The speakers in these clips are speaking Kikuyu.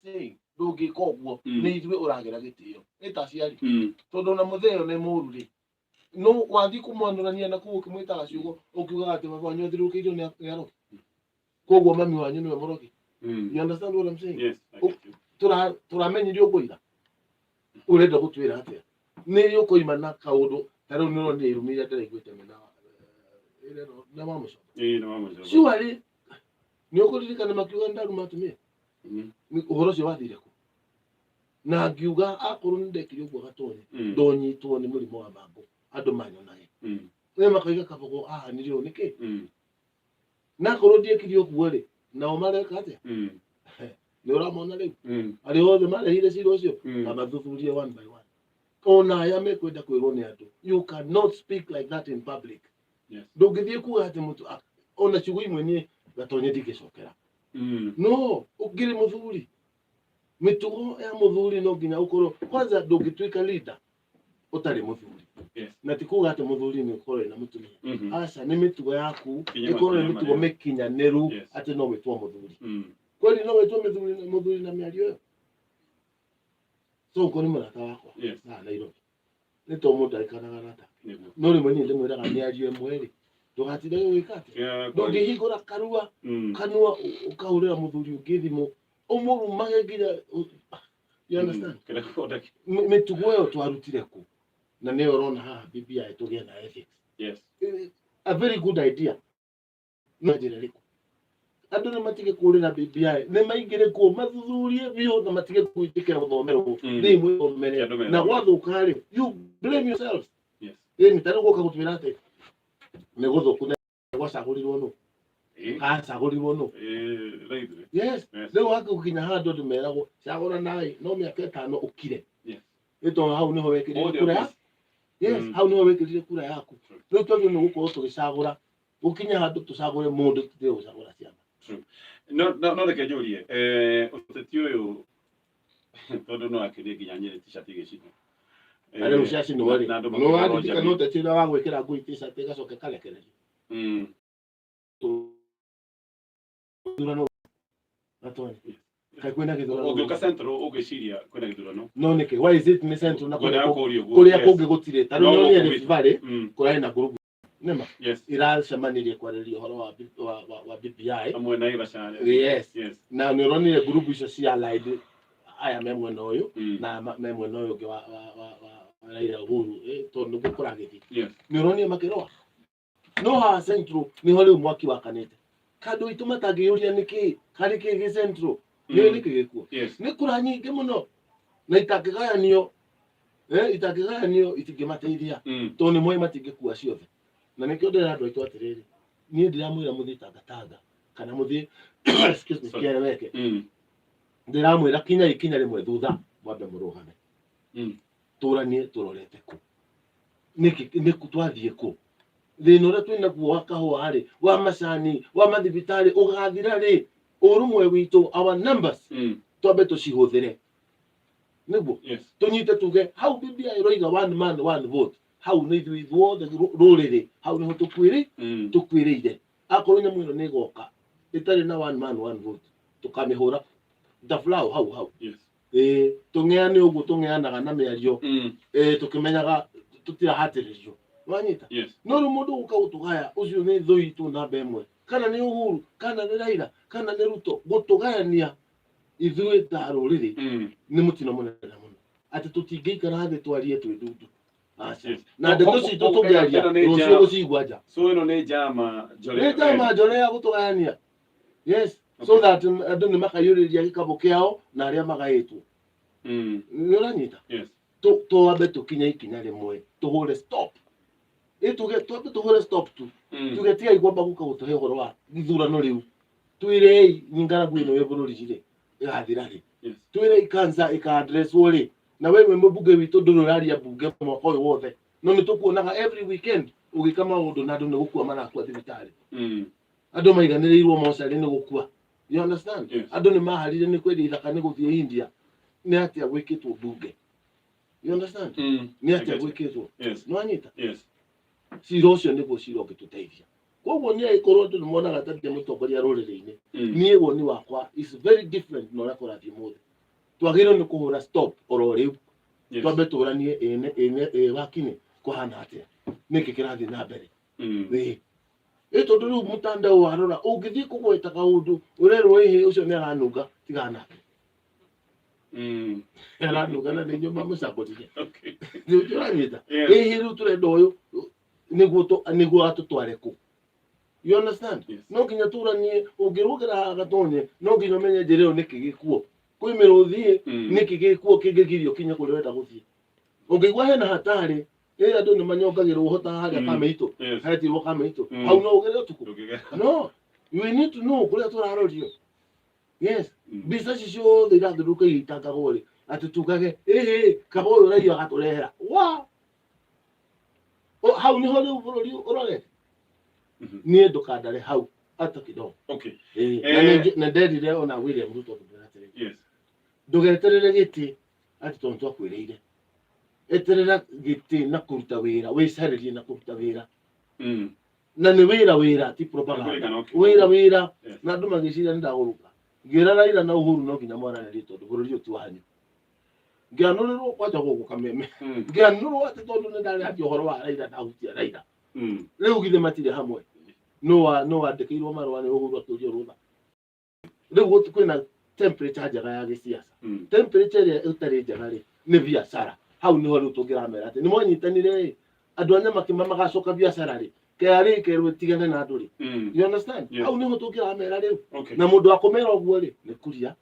saying, ndũngĩka ũguo. Nĩ ithuĩ ũragĩra gĩtĩo nĩ ta aciari, tondũ ona mũthee nĩ mũru rĩ, no wathiĩ kũmwanũrania na kũu ũkĩmwĩtaga ciugo, ũkiugaga atĩ baba wanyu athiũrũrũkĩirio nĩ arogi, koguo mami wanyu nĩwe mũrogi. You understand what I'm saying? Yes, I get you. Tũramenyirio ũguo ira. Ũrenda gũtwĩra atĩa? Nĩ ũkoima na kaũndũ ta rĩu nĩũronire irumi iria ndĩraiguĩte mena na wa mũcoka. Ĩĩ, nĩ wa mũcoka. Surely nĩ ũkũririkana makiuga ndaruma atumia. Ũhoro ũcio wathire kũ? Na ngiuga akorwo nĩ ndekire ũguo gatonye, ndonyitwo nĩ mũrimũ wa mangũ, andũ manyonage. Nĩ makoiga kabogo ahanire ũũ nĩkĩ? Na akorwo ndiekire ũguo rĩ, nao mareka atĩa? Nĩ ũramona rĩu? Arĩa othe marehire cira ũcio, na mathuthurie one by one. Ona aya mekwenda kwĩrwo nĩ andũ, you cannot speak like that in public. Ndũngĩthiĩ kuga atĩ mũtu ona ciugo imwe niĩ gatonye ndingĩcokera. No ũngĩrĩ mũthuri, mĩtugo ya mũthuri no nginya ũkorwo kwanza ndũngĩtuĩka leader ũtarĩ mũthuri. Na ti kuga atĩ mũthuri nĩ ũkorwo wĩna mũtumia. Aca, nĩ mĩtugo yaku Kinya ĩkorwo nĩ makinya mĩtugo marĩa. mĩkinyanĩru atĩ no wĩtwo mũthuri. Kweli no wĩtwo mũthuri na mĩario ĩyo? So ũkorwo nĩ mũrata wakwa na Nairobi nĩ to mũndũ aikaraga rata, no rĩmwe niĩ ndĩmwĩraga mĩario ĩmwe rĩ, ndũgatindage gwĩka atĩa, ndũngĩhingũra karua kanua ũkahũrĩra mũthuri ũngĩ thimũ ũmũrumage nginya you understand? Kĩrĩa gũthondeke. Mĩtugo ĩyo twarutire kũ? Na nĩyo ũrona haha BBI tũgĩe na ethics. A very good idea, no njĩra ĩrĩkũ andũ nĩ matige kũrĩra BBI, nĩ maingĩre kuo mathuthurie biũ na matige gwĩtĩkĩra gũthomerwo. Thĩĩ mwĩthomere. Ti andũ Na methomere. gwathũka rĩ, you blame yourselves. Ĩni tarĩu gũka gũtwĩra atĩ nĩ gũthũku na gwacagũrirwo nũ? Gacagũrirwo nũ? Ĩĩ, raithwe. Rĩu hagũkinya handũ andũ meragwo cagũranai no mĩaka 5 ũkire. Nĩ tondũ hau nĩho wekĩrire Hold your kura ya peace. Yes, hau nĩho wekĩrire kura yaku. Rĩu twagĩrĩirwo nĩ gũkorwo tũgĩcagũra, gũkinya handũ tũcagũre mũndũ, tũtige gũcagũra ciama. No reke njũrie, ũteti ũyũ, tondũ no akĩrie nginya Nyĩrĩ t-shirt igĩcinwo. Na rĩu ciacinwo rĩ, na andũ no makĩhũrwo waririkana njami. ũteti ũrĩa wa gwĩkĩra ngui t-shirt ĩgacoka ĩkarekererio? Gĩthurano gatonye, kaĩ kwĩna gĩthurano? Ũngĩũka Central ũgĩciria kwĩna gĩthurano. No nĩkĩ? Why is it nĩ Central na Ngwendaga kũrĩa kũũria ũguo. kũrĩa kũngĩ gũtirĩ? Ta rĩu No nĩ gũkũ Rift Valley kũrarĩ na group nĩma iracemanirie kwarĩrĩria ũhoro wa BBI. Hamwe na Naivasha. Na nĩ ũronire group icio cia allied aya me mwena ũyũ na me mwena ũyũ ũngĩ wa Raila Uhuru, tondũ nĩguo kũragĩthiĩ. Nĩ ũronire makĩrũa, no haha Central nĩho rĩu mwaki wakanĩte kandũ itũ matangĩyũria nĩkĩ karĩ kĩ gĩ Central nĩ nĩkĩ gĩkuo. Nĩ kura nyingĩ mũno na itangĩgayanio itingĩmateithia, tondũ nĩ moĩ matingĩkua ciothe. Na nĩkĩo ndĩra andũ aitũ atĩrĩrĩ, niĩ ndiramwĩra mũthiĩ Tangatanga kana mũthiĩ, excuse me, Sorry. Kĩeleweke. Ndĩramwĩra kinya ikinya rĩmwe thutha, mwambe mũrũgame, tũranie tũrorete kũ, nĩkĩ nĩkũ twathiĩ kũ, thĩna ũrĩa twĩ naguo wa kahũa rĩ, wa macani, wa mathibitarĩ ũgathira rĩ? Ũrũmwe witũ, our numbers, twambe tũcihũthĩre nĩguo tũnyite tuge hau BBI ĩroiga one man one vote, hau nĩ ithuĩ ithuothe rũrĩrĩ, hau nĩho tũkuĩrĩ tũkuĩrĩire. Akorwo nyamũ ĩno nĩ ĩgoka ĩtarĩ na one man one vote, tũkamĩhũra ndabulao hau hau. Ĩĩ, tũng'eane ũguo tũng'eanaga na mĩario, ĩĩ, tũkĩmenyaga tũtirahatĩrĩrio, wanyita? No rĩu mũndũ gũka gũtũgaya, ũcio nĩ thũ itũ namba ĩmwe, kana nĩ Uhuru, kana nĩ Raila, kana nĩ Ruto, gũtũgayania ithuĩ ta rũrĩrĩ nĩ mũtino mũnene mũno atĩ tũtingĩikara thĩ twarie twĩ ndundu. Aca. Na ndeto citũ tũngĩaria Ĩno nĩ rũciũ gũcigua nja. So ĩno nĩ njama njore. Nĩ njama njore ya gũtũgayania, yes, so that andũ nĩ makaiyũrĩrĩria gĩkabũ kĩao na arĩa magaĩtwo. Nĩ ũranyita? Yes. Twambe tũkinye ikinya rĩmwe tũhũre stop, ĩ tuge twambe tũhũre stop tu, tuge tigai kwamba gũka gũtũhe ũhoro wa gĩthurano rĩu, twĩrei ng'aragu ĩno ĩ bũrũri rĩ ĩgathira rĩ? Twĩrei cancer ĩka-addresswo rĩ? Na we wĩ mũmbunge witũ, ndũrĩ ũraria mbunge mwaka ũyũ wothe, no nĩ tũkuonaga every weekend ũgĩka maũndũ na andũ nĩ gũkua marakua thibitarĩ. Andũ maiganĩrĩirwo mocarĩ nĩ gũkua, you understand? Yes. Andũ nĩ maharire nĩ kwendia ithaka nĩ gũthiĩ India. Nĩ atĩa gwĩkĩtwo mbunge? You understand? Nĩ I atĩa get you. gwĩkĩtwo? Yes. Nĩ wanyita? Yes. Cira ũcio nĩguo cira ũngĩtũteithia. Koguo niĩ angĩkorwo andũ nĩ monaga ta ndĩ mũtongoria rũrĩrĩ-inĩ, niĩ woni wakwa is very different na ũrĩa kũrathiĩ mũthĩ. Twagĩrĩirwo nĩ kũhũra stop oro rĩu. Twambe tũranie ĩne ĩne ĩ wakinĩ kũhana atĩa, nĩkĩ kĩrathiĩ na mbere. Ĩĩ, ĩ tondũ rĩu mũtandao warora ũngĩthiĩ kũgweta kaũndũ ũrerwo ĩhĩ ũcio nĩ aranunga, tigana nake. Aranunga na nĩ nyũmba mũcagũrire. Nĩ ũranyita? Ĩhĩ rĩu tũrenda ũyũ nĩguo nĩguo atũtware kũ, you understand? Yes. No nginya tũranie. Ũngĩrũgĩra haha gatonye, no nginya ũmenye njĩra ĩyo nĩkĩ gĩkuo, kwĩ mĩrũthi. Nĩkĩ gĩkuo kĩngĩgiria ũkinye kũrĩa ũrenda gũthiĩ? Ũngĩigua hena hatarĩ ĩ andũ nĩ manyongagĩrwo hota harĩa. Kamĩitũ. Hetirwo kamĩitũ. Hau no ũgere ũtukũ? Ndũngĩgera. No we need to know kũrĩa tũrarorio, yes. Mbica ici ciothe irathiũrũrũka igĩitangagwo rĩ, atĩ tugage ĩhĩ kaba ũyũ ũraiyo agatũrehera wa O, hau niho rĩu bũrũri ũrorete. Niĩ ndũkandare hau hata kidogo. Ĩĩ, na na nderire ona William Ruto ngĩmwĩra atĩrĩrĩ, ndũgeterere gĩtĩ atĩ tondũ twakwĩrĩire, eterera gĩtĩ na kũruta wĩra, wĩcarĩrie na kũruta wĩra. Na nĩ wĩra, wĩra ti propaganda. Kũringana, okay. Wĩra, wĩra. Na andũ magĩciria nĩ ndagũrũka, ngĩra Raila na Uhuru no nginya mwaranĩrie tondũ bũrũri ũyũ ti wanyu. Ngĩanũrĩrwo kwanja gũkũ kameme. Ngĩanũrwo atĩ tondũ nĩ ndarehagia ũhoro wa Raila, ndahutia Raila. Rĩu githĩ matirĩ hamwe? No wandĩkĩirwo marũa nĩ Uhuru akĩũrio rũtha. Rĩu kwĩna temperature njega ya gĩciaca. Temperature ĩrĩa ĩtarĩ njega rĩ, nĩ biacara. Hau nĩho rĩu tũngĩramera atĩ nĩ mwanyitanire ĩ andũ a nyamakĩma magacoka biacara rĩ, KRA kerwo ĩtigane na andũ rĩ. You understand? Yes. Hau nĩho tũngĩramera rĩu. Na mũndũ wa kũmera ũguo rĩ, nĩ Kuria,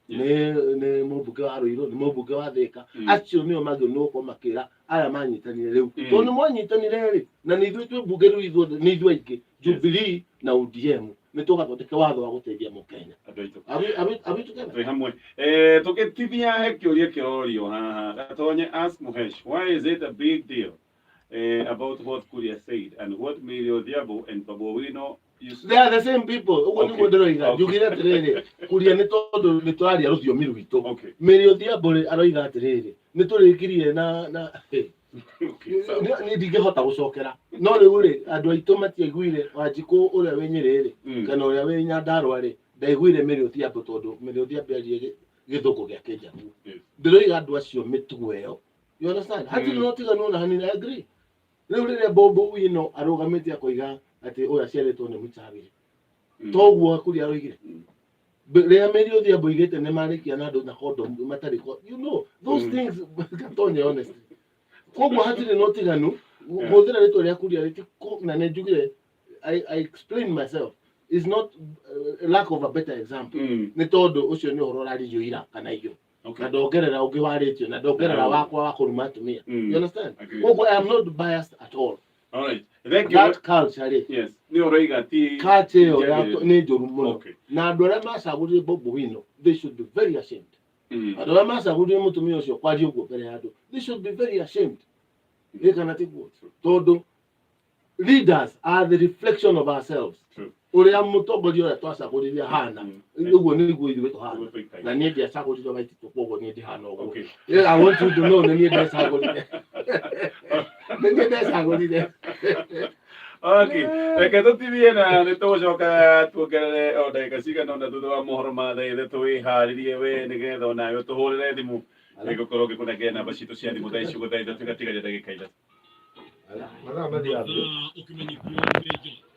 nĩ mũmbunge wa Ruiru, nĩ mũmbunge wa Thika. Acio nĩo magĩrĩirwo nĩ gũkorwo makĩra aya manyitanire rĩu. Tondũ nĩ mwanyitanire rĩ, na nĩ ithuĩ twĩ mbunge rĩu, ithuothe nĩ ithuĩ aingĩ, Jubilee na ODM, nĩ tũgathondeke watho wa gũteithia mũkenya. Andũ aitũ. Are we together? Twĩ hamwe. Tũgĩtithia he kĩũria kĩrorio haha. Gatonye ask Muhesh, why is it a big deal about what Kuria said and what Millie Odhiambo and Babu Owino used? They are the same people. Ũguo nĩguo ndĩroiga. Njugire atĩrĩrĩ, Kuria nĩ tondũ nĩ tũraria rũthiomi rwitũ. Mary Odhiambo rĩ, aroiga atĩrĩrĩ, nĩ tũrĩkirie na Okay, sawa. Nĩ ndingĩhota gũcokera, no rĩu rĩ, andũ aitũ matiaiguire Wanjikũ ũrĩa wĩ Nyĩrĩ rĩ, kana ũrĩa wĩ Nyandarũa rĩ, ndaiguire Mary Odhiambo tondũ Mary Odhiambo arie gĩthũngũ gĩa kĩnjaruo. Ndĩroiga andũ acio mĩtugo ĩyo, you understand? Hatirĩ na ũtiganu ona hanini. I agree. Rĩu rĩrĩa Bobo Wino arũgamĩte akoiga atĩ ũyũ aciarĩtwo nĩ mũchawi, toguo Kuria aroigire. Rĩrĩa Mary Odhiambo oigĩte nĩ marĩkia na andũ na condom matarĩ those things, Gatonye, honestly, koguo hatirĩ na ũtiganu. Hũthĩra rĩtwa rĩa Kuria rĩti na nĩ njugire I explain myself, is not lack of a better example. Nĩ tondũ ũcio nĩ ũhoro ũraririo ira kana iyo. Na ndongerera ũngĩ warĩtio na ndongerera wakwa wa kũruma atumia. You understand? Agree. Koguo I am not biased at all. All right. Thank you. That culture rĩ, Yes. Nĩ ũroiga ti culture ĩyo njagĩrĩru. nĩ njũru mũno. Na andũ arĩa macagũrire Bobi Wine, they should be very ashamed. Andũ arĩa macagũrire mũtumia ũcio kwaria ũguo mbere ya andũ, they should be very ashamed. Ĩ kana tiguo? Tondũ leaders are the reflection of ourselves. Ũrĩa mũtongoria ũrĩa twacagũrire ahana, ũguo nĩguo ithuĩ tũhana. Ũguo tũikaire. Na niĩ ndiacagũrire Waititu, koguo niĩ ndihana ũguo. Yeah, I want you to know nĩ niĩ ndecagũrire, nĩ niĩ ndecagũrire. Okay. Reke tũtithie na nĩ tũgũcoka tuongerere o ndagĩka cigana ũna thutha wa mohoro ma thaa 3. Wĩharĩrie we nĩgetha onawe ũtũhũrĩre thimũ. Nĩngũkorwo ngĩkũnengera namba citũ cia thimũ thaa ici ũguo, thaa 3 igatigaria ndagĩka 3. Mathaa mathiaga. Ũkĩmenyithio nĩ